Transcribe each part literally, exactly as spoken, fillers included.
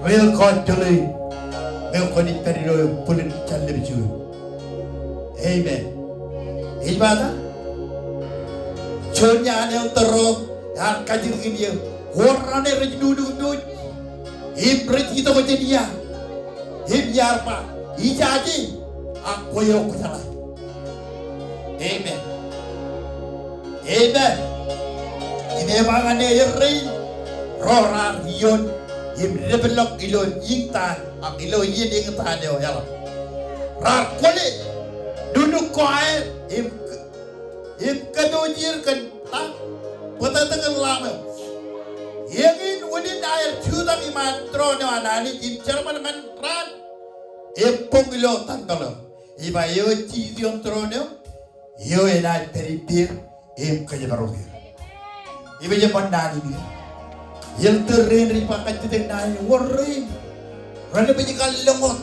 Ri kōjjeḷā in, ñe kwōnaaj pād ilo bwilōn jān lepju. Amen. Ej ba ta? Juon iaan elder ro ear kajjitōk in eō. Wōr raṇe rej nuknuk wōj im rej itok jān ia. Im iar ba, ijaje, ak kwe eo kwōjeḷā. Amen. Amen. Im ej ba ñan errein ro raar iioon im deblọk ilo iitan ak ilo iien iitan eo eḷap. Raar kwōle nuknuk ko aer im, im kōpooj er kōn ta? Bōtōktōkin Lamb eo. Eñin unin aer jutak iṃaan tūroon eo an Anij im jerbal ñan raan im boñ ilo tempeḷ eo. Ej ba eo ej jijet ioon tūroon eo, eo enaaj pād ippāer im kōjparok er. Im ej ṃōk naan in. Elder rein rej ba kajjitōk naan in, wōr rein renaaj baj kar lōñ wōt.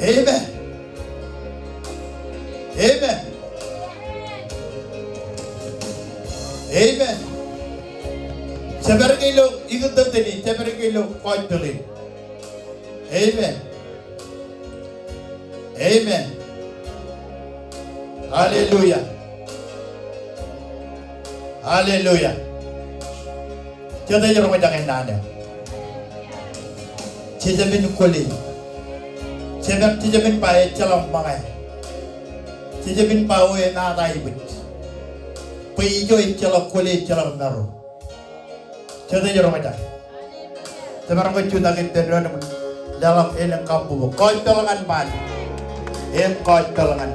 Amen. Amen. Amen. Jepād ke ilo ikōtōttōn in, jepād ke ilo gospel in. Amen. Amen. Hallelujah. Hallelujah. Jete ej roñjake naan eo? Jejāmin kwōle. Jejāmin, jejāmin ba ejjeḷọk ṃōñā. Jejāmin ba eo emata ibōj. Bwe ijo ejjeḷọk kwōle, ejjeḷọk maro. Jete ej roñjake? Jemaroñ ke jutak ippān doon im leḷọk elōñ kabbokbok. Gospel ñan ṃaan. Im gospel ñan.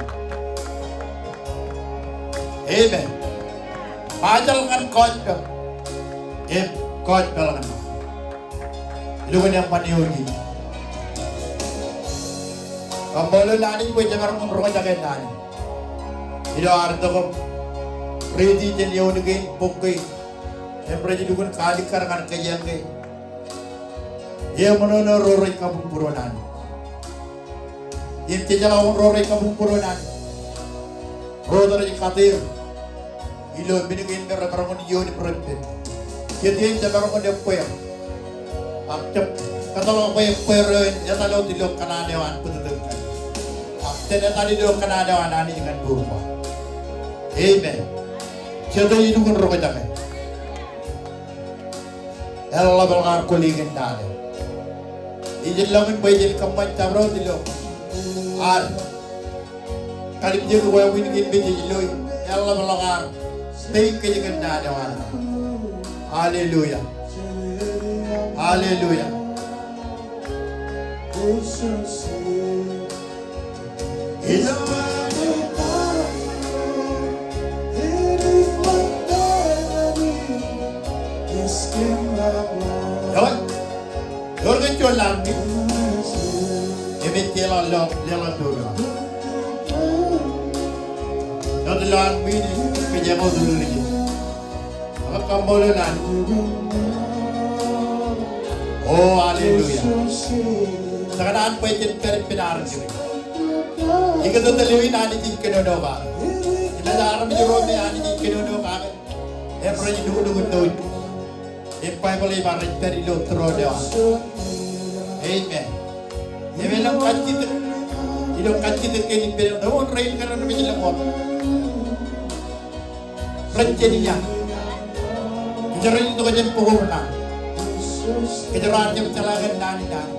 Amen. Ṃajeḷ ñan gospel. Im gospel ñan ṃaan. Ilo eṃṃan eo kein. Kaṃṃoolol Anij bwe jemaroñ in roñjake naan in. Ilo ad itok im riiti jān eoon kein, bok kein. Im rej lukkuun kaalikkar ñan kōjeañ kein. Eṃōṇōṇō ro rej kabuñbūruon Anij. Im jejeḷā wōn ro rej kabuñbūruon Anij? Ro rej kate er ilo men kein me remaroñ in iioon im reppen. Jet iien jemaroñ in ebbeer. Ak jab kōtḷọk bwe ebbeer eo en etal wōt ilo kōṇaan eo an bōtōktōk in. Ak jen etal ilo kōṇaan eo an Anij ñan mour ko ad. Amen. Jete ej lukkuun roñjake? Eḷapḷọk ad kwōle kōn naan eo. Ij lọñin bwe jen kōṃṃan jabdewōt ilo ad kalimjek wāween kein me jej lo. Eḷapḷọk ad stay kōj kōn naan eo an. Hallelujah. Hallelujah. Ewōr, ewōr ke juon laḷ in. Im ej jeḷā laḷ, laḷ in doon. Ewōr laḷ in, kōj ej ṃool ilo ijin. Ak kaṃṃoolol Anij. O, hallelujah. Jekōṇaan bwe jen pād ippān armej ro. Ikōtōttōl eo in Anij ej kōnono kake. Im ej armej ro me Anij ej kōnono kake. Im rej lukkuun lukkuun wōj. Im Baibōḷ ej ba rej pād ilo tūroon eo an. Amen. Im elōñ kajjitōk. Ilo kajjitōk kein ippān eoon, rein kōn renaaj lōñ wōt. Rej jān ia? Kōjro rej itok jān bok ko ṇa. Kōjro ar jab jeḷā kōn naan in Anij.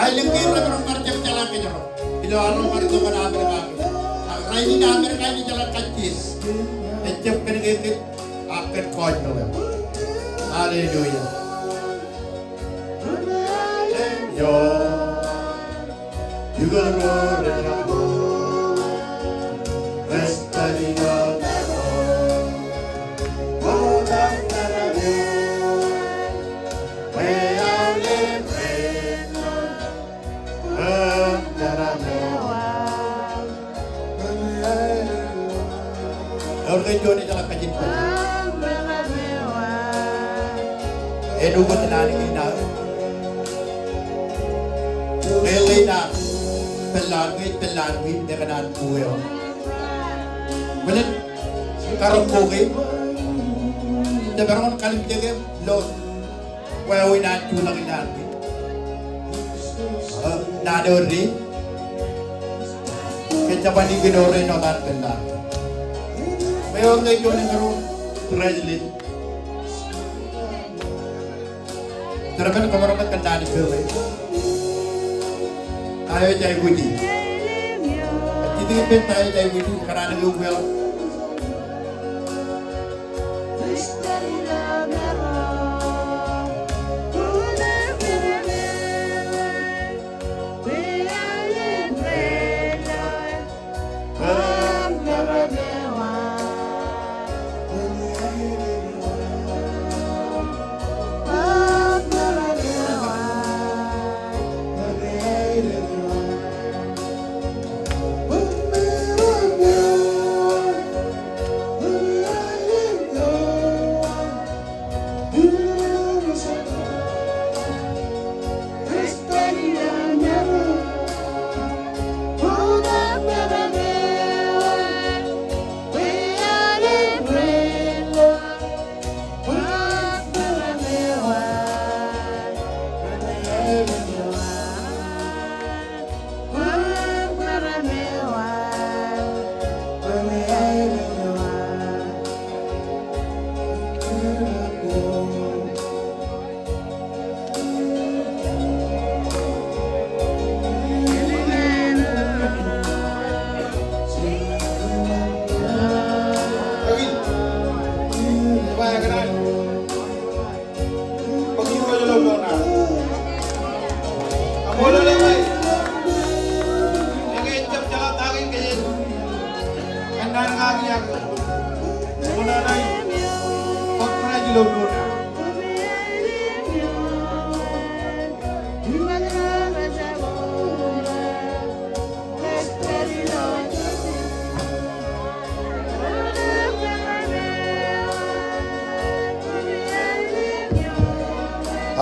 Aelōñ kein remaroñ kar jab jeḷā kōjro. Ilo arro kar itok ñan Amerika. Ak rainin Amerika in ejeḷā kajjien. Ejjab kōn ke, ke, ak kōn gospel eo. Hallelujah. Ewōr ke juon ejeḷā kajin bōk? Āinwōt naan kein aō. Ke ḷein aō pād lowaan, ke pād lowaan wiin, me kōṇaan buweo. Bōlen, karōk ko ke. Jemaroñ in kalimjek im lo. Wāween an jutak ilowaan kōj. Eo, naan eo dān. Kōjjab aikuj ro rej ṇotan kōn laḷ. Eo, ñe juon eo ro president. Jeramen kōmro ṃōk kōn naan eo. Ta eo jej aikuji. Jitōñ ippān ta eo jej aikuji, kōṇaan ke ukeḷọk.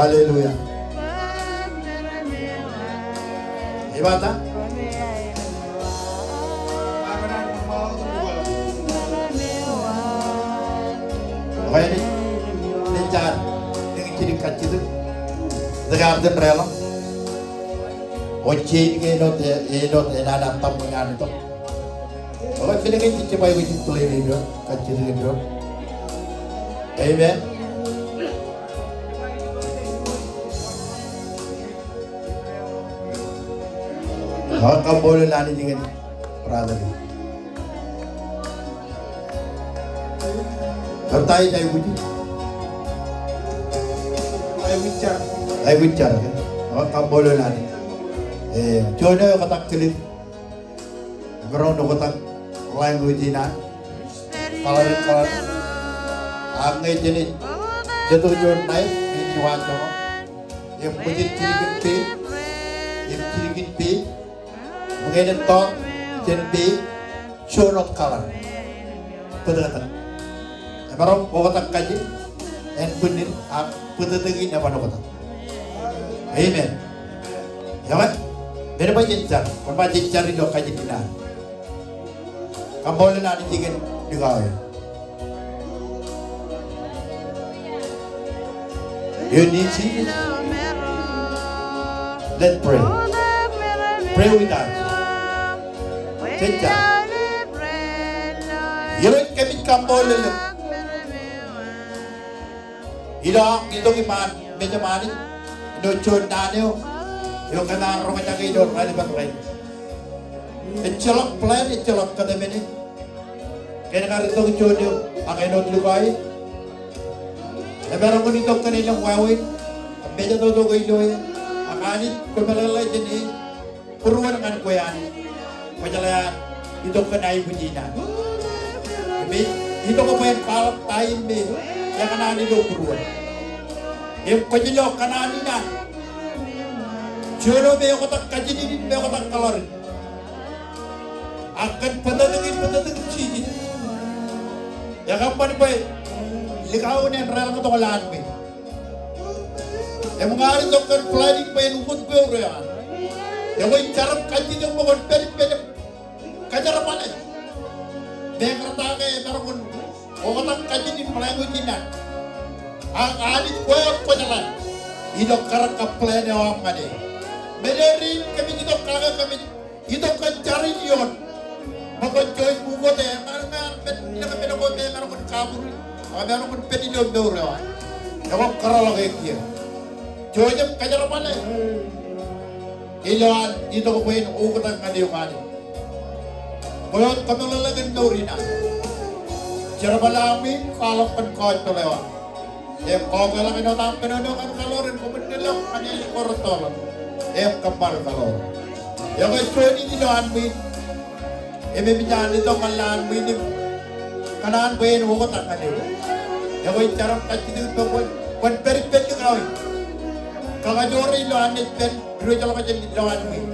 Hallelujah. Ej ba ta? Ekwe, ej jar, eñin jidik kajjitōk. Ej kar iten reḷọk. Eo, ej ke āinwōt, āinwōt, āinwōt, āinwōt, āinwōt, āinwōt. Ekwe, men kein jej jab aikuj in play in doon, kajjitōk in doon. Amen. Eo, kaṃṃoolol Anij kōn brother. Eo, ta eo jej aikuji? Aikuj jar. Aikuj jar, ke? Eo, kaṃṃoolol Anij. E, juon eo ektak kilen. Emaroñ in oktak language in an. Kaḷarin, kaḷarin. Ak ñe jenaaj letok juon ṇae, ij waanjoñak. Im ṃōjin jidik in page. Im jidik in page. Im ñe enaaj tọọr jān page, juon wōt kaḷar. Bōtōktōk. Emaroñ oktak kajin, en bwinnin, ak bōtōktōkin eban oktak. Amen. Ekwe, men ba jej jar, kwōn ba jej jar ilo kajin in an. Kaṃṃoolol Anij kōn likao eo. You need Jesus? Let's pray. Pray with us. Jej jar. Irooj, kōmij kaṃṃoolol eok ilo aṃ itok iṃaan mejaṃ Anij ilo juon naan eo, eo kōm ar roñjake ilo raan in rainin. Ejjeḷọk plan, ejjeḷọk kōtmāne kōn kar itok juon eo ak āinwōt likao in. Emaroñ in itok kōn elōñ wāween, mejatoto ke ilo e, ak Anij, kwōmeḷeḷe jān e būruon ñan kwe Anij. Kwōjeḷā an itok kōn aikuj in an. Im ej itok bwe en kwaḷọk ta in me ekōṇaan ilo būruon. Im kwōj lo kōṇaan in an. Juon eo me oktak kajin in im me oktak kaḷarin. Ak kōn bōtōktōkin, bōtōktōkin Jisōs. Ekōṃṃan bwe likao in en reḷọk tok lowaan ṃwe. Im ña itok kōn planning bwe en ukōt poor eo an. Ekwe, ij jar im kajjitōk bwe kwōn pād ippān im kōjerbale. Meñe ta ke emaroñ in oktak kajin in language in an. Ak Anij, kwe wōt kwōjeḷā. Ilo kar kab plan eo aṃ ñan e. Meḷeḷein kōmij itok kake kōmij itok kōn jar in ioon. Ṃōk kōn juon ukot eo eṃṃan ñan men, men ko me eṃṃan kōn kabuñ. Ak eṃṃan kōn pād ilo mour eo an. Ekwe kōrọọl ke kiiō. Juon im kōjerbale. Ilo an itok bwe en oktak ñan eok Anij. Bwe wōt kōmeḷeḷe kōn mour in an. Jerbal aṃ in kwaḷọk kōn gospel eo an. Im kọọkeḷọk āinwōt aṃ kōnono ñan kaḷoor in koṃwin lelọk ñan ej kōrōttoḷọk. Im kōṃṃan kaḷoor. Ekwe juon in ilo an ṃwiin. Im eṃōj an itok ñan lowaan ṃwiin im kōṇaan bwe en oktak ñan eok. Ekwe ij jar im kajjitōk bwe kwōn, kwōn pād ippān likao in. Kakajoor ilo an ej pād, diwōjḷọk jān lowaan ṃwiin.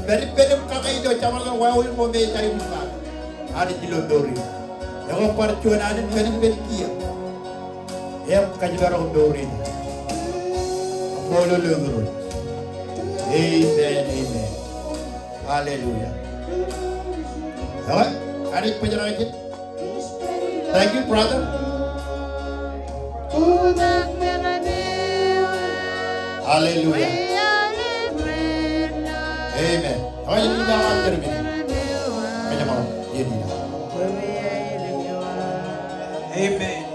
Pād ippān im kake ilo jabdewōt wāween ko me ej aikuj kake. Anij ilo mour in. Ekwe bar juon alen pād ippān kiiō. Im kōjparok mour in. Amen, amen. Hallelujah. Ekwe, Anij bōjrak ijin. Thank you, brother. Hallelujah. Amen. Ekwe, jen ilo an jermin. Amen.